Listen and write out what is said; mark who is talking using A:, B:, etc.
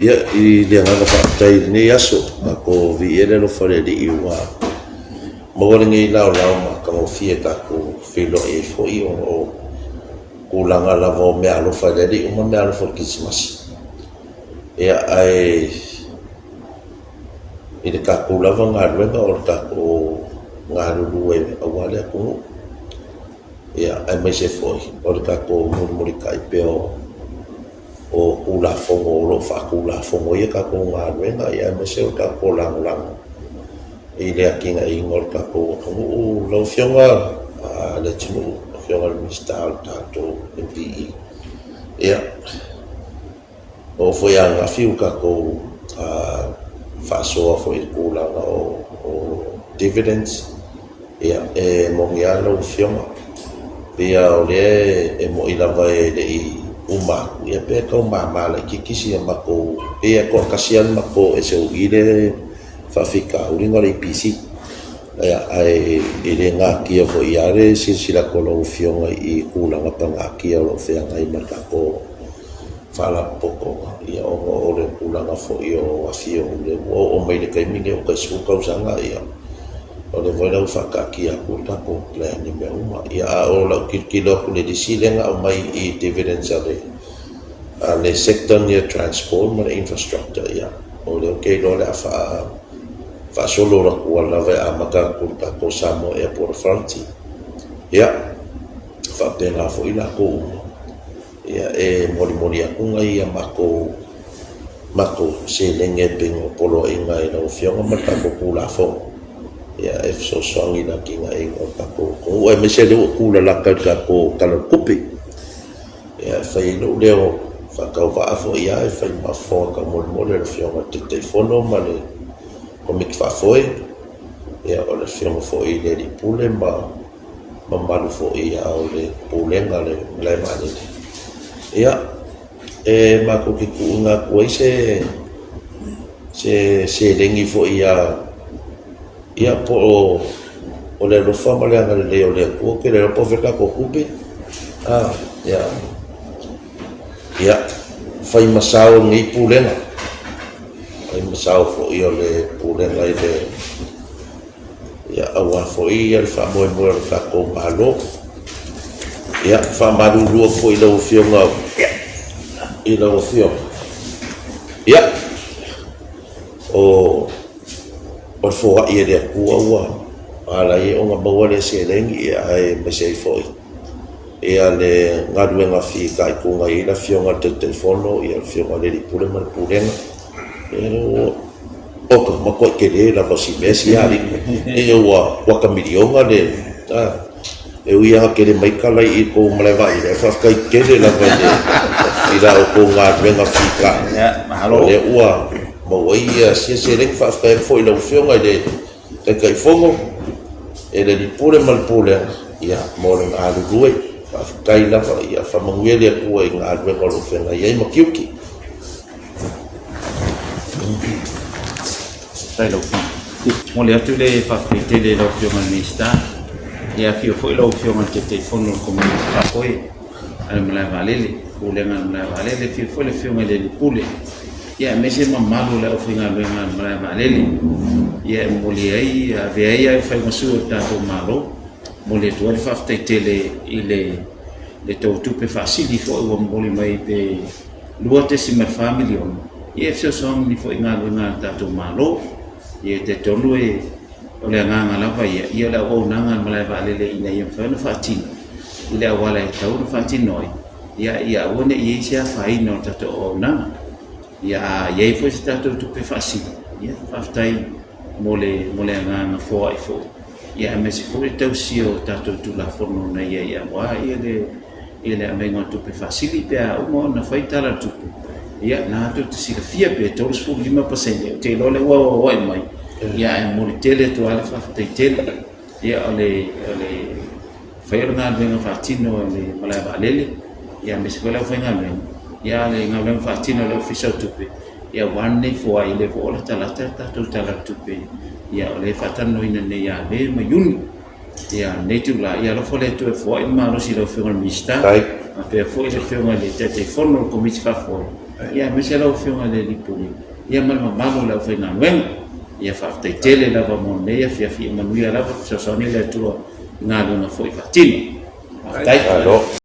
A: Ia, i le agaga faafetai i lenei aso, tatou viia le alofa o le Alii ua maua lenei laolao matagofie tatou feiloai ai foi ona o tulaga lava o meaalofa, lea e le i uma meaalofa o le Kerisimasi. Ia, ae i le tatou lava galuega o le tatou galulue aua le atunuu, ia, aemaise foi o le tatou mulimulitai pea o o Tulafono o lo o faatulafono ai a tatou galuega, aemaise o le tatou lagolago i le atinaeina o le tatou atunuu. Lau Afioga Leatinuu, lau Afioga i le Minisita o le tatou MPE, ia, na oo foi ananafi ua tatou faasoa foi i le tulaga o dividends. Ia, e moni lava lau Afioga, pei lava o lea e moni lava e le i uma atu, ia pei e tau mama laitiiti si a matou, pei e toatasi lava le matou SOE lea e faafitauli na o le EPC. Ae e le natia foi lava le silasila atu a lau Afioga i tulaga pagatia o lo o feagai ma le tatou Faalapotopotoga, ia ona o le tulaga foi o Afioga lea ua oo mai i le taimi lenei ua tai 10 tausaga, ia o lea foi la ua faataatia atu le tatou plan i mea uma. Ia a o lau tilotilo atu i le lisi lea na aumai i dividends a le a le sector lenei o transport ma le infrastructure, ia o lea ou te iloa o le a faa faasolo atu lava e amata atu i le tatou Samoa Airport Authority. Ia faapena foi latou uma. Ia, e molimoli atu nai a matou matou seleni e pei ona poloaiina e lau Afioga ma le tatou Tulafono, ia, e fesoasoani i le atinaeina o le tatou atunuu, aemaise lea ua tulalata i le tatou Tala o le Tupe. Ia, e fai ai lou leo faatauvaa foi lava e fai ma fofoga taumolimoli o le Afioga i le Taitaifono ma le Komiti Faafoe, ia, o le Afioga foi i le Alii Pule ma mamalu foi o le Pulega o le Malae Vaalele. Ia, e matou te tuuina atu ai se se seleni foi ia ia po o le alofa ma le agalelei o le Atua, ou te le iloa po o fea le tatou tupe. A, ia, ia, fai ma sao o lenei Pulega, fai ma sao foi o le Pulega i le Ia, aua foi le faamoemoe o le tatou Malo. Ia, e faamalulu atu foi i lau Afioga, i lau Afioga, ia, o le foai e le Atua ua ala ai ona maua lea seleni, aemaise ai foi le galuega fitaituga i ai le Afioga i le Taitaifono, le Afioga i le Alii Pule ma le Pulega. Ia, O ka matuai tele lava o si mea sia alii. E ua kuata miliona le a. E ui lava tele mai tala i kou malae vaalele, ae faafetai tele lava i le i la outou galuega fita. O lea ua maua ai ia sia seleni. Faafetai atu foi i lau Afioga i le Taitaifono, e le Alii Pule ma le Pulega, ia mo le galulue. Faafetai lava, ia faamanuia le Atua i galuega o lo o feagai ai ma tiute.
B: Faafetai lau Afioga. E momoli atu le faafetai tele i lau Afioga i le Minisita, ia afio foi lau Afioga i le Taitaifono o le Komiti Faafoe a le Malae Vaalele, Pulega a le Malae Vaalele, afio foi le Afioga i le Alii Pule, ia aemaise le mamalu o le aufaigaluega a le Malae Vaalele. Ia e momoli ai, avea ai au faimasua o le tatou Malo, momoli atu ai le faafetai tele i le tou tupe faasili foi ua momoli mai pe $2.4 miliona, ia e fesoasoani foi i galuega a le tatou Malo. Ia e talitonu e, o le agaga lava ia, ia o le auaunaga a le malae vaalele ina ia mafai ona faatino i le auala e tatau ona faatino ai, ia ia aua ne i i ai se afaina o le tatou auaunaga. Ia a i ai foi se tatou tupe faasili, ia faafetai mo le mo le agaga foai foi, ia aemaise foi le tausia o tatou Tulafono na i ai aua ia le i le aumaiga o tupe faasili pe a uma ona fai tala o le tupe, ia na tou te silafia pe 35%, ou te iloa lea ua auauai mai, ia ae momoli tele atu lava le faafetai tele. Ia o le o le fai o le galuega faatino a le malae vaalele, ia aemaise foi le aufaigaluega, ia a o le galuega faatino a le Ofisa o Tupe, ia aua lenei foai, lea foi ua latalata le tatou Tala o le Tupe, ia o lea e faatalanoaina nei ia Me ma Iuni. Ia, lenei itula, ia alofa le Atua e foai le malosi i lau Afioga i le Minisita, faapea foi le Afioga i le Taitaifono o le Komiti Faafoe. Ia aemaise lau Afioga i le Alii Pule, ia ma le mamalu o le aufaigaluega. Ia faafetai tele lava mo lenei afiafi, ia manuia lava, fesoasoani le Atua i galuega foi faatino. Faafetai.
A: Malo.